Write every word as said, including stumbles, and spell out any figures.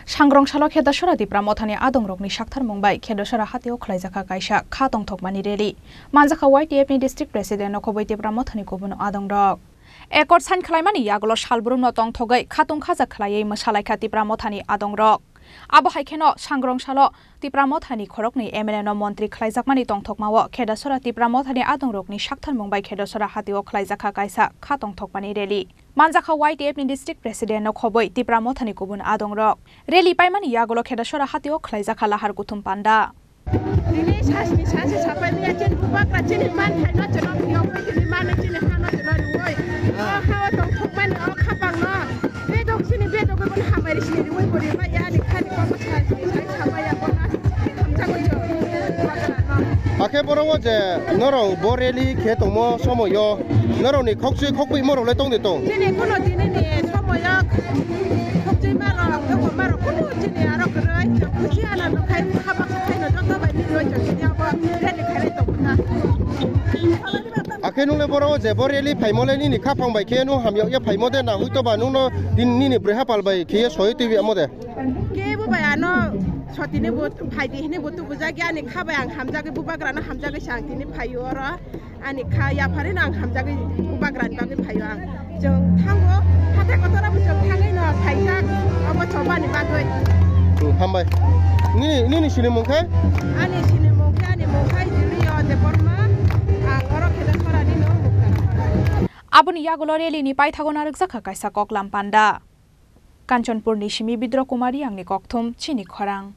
Sangrong salo Khedasora Tipra Mothani adongrokni saktharmung bai Khedasora hatio khlaijakha kaisa kha tongthokmani rally. Manjakha Y T F ni district president no khobwi Tipra Mothani kubun adongrok. Ekor sain khlaimani yagulo salbrumno tongthogwi khatung khaja khlaiwi mwsalaikha Tipra Mothani adongrok. Abo hai kheno Sangrong salo Tipra Mothani khoroknwi M L A no montri khlaijakmani tongthokmao Khedasora Tipra Mothani adongrokni saktharmung bai Khedasora hatio khlaijakha kaisa kha tongthokmani rally. Manjakha Y T F ni district president no khobwi Tipra Mothani kubun adongrok. Rally paimani yagulo Khedasora hatio khlaijakha lahar kuthum panda. Tini sasni sase sapai miya chini bubagra chini man khaino chino phiyok tini mano chini hano chino riwoi. O hao tongthokmani o khapangno bedok chini bedok gun hamari sini riwoi bori ma yani khani komo sasni sai sapai ya kona hamjakoi chwng bubagra no. Akhe boro o je norok bo rally khe tongmo somoyo norokni khokchwi khokpwi morok le tongde tong. Chini kuno tini ni somoyo khokchwi marok, khokma marok kuno chini aro kwrwi chwng khusi anando khai khabak khaino joto bai ni roi chwng tini abo rally khainai tongkha. Akhe nungle boro o je bo rally phaimo le nini khaphang bai khe nung hamyok ya phaimo de na huito ba nungno din nini bwrwi hapal bai khe soi twi yamo de. Kebo bai ano sotini bo phaidi hini bo tubujak ya ani kha bai ang hamjagwi bubagrano hamjagwi se ang tini phaio oro. Ani kha yapharino ang hamjagwi bubagrani bagwi phaio ang. Chwng thango, hathai kotorabo chwng thangwi no phaijak, obo chobani bagwi. Hmm, hambai. Nini, nini sinimung khe? Ani sinimung khe, ani mung khe Julio Debbarma, ang oro Khedasora ni no mukta. Aboni yagulo rally ni paithago narwkjakha kaisa koklam panda. Kanchanpur ni simi Bidro Kumar Yang ni kokthum chini khorang.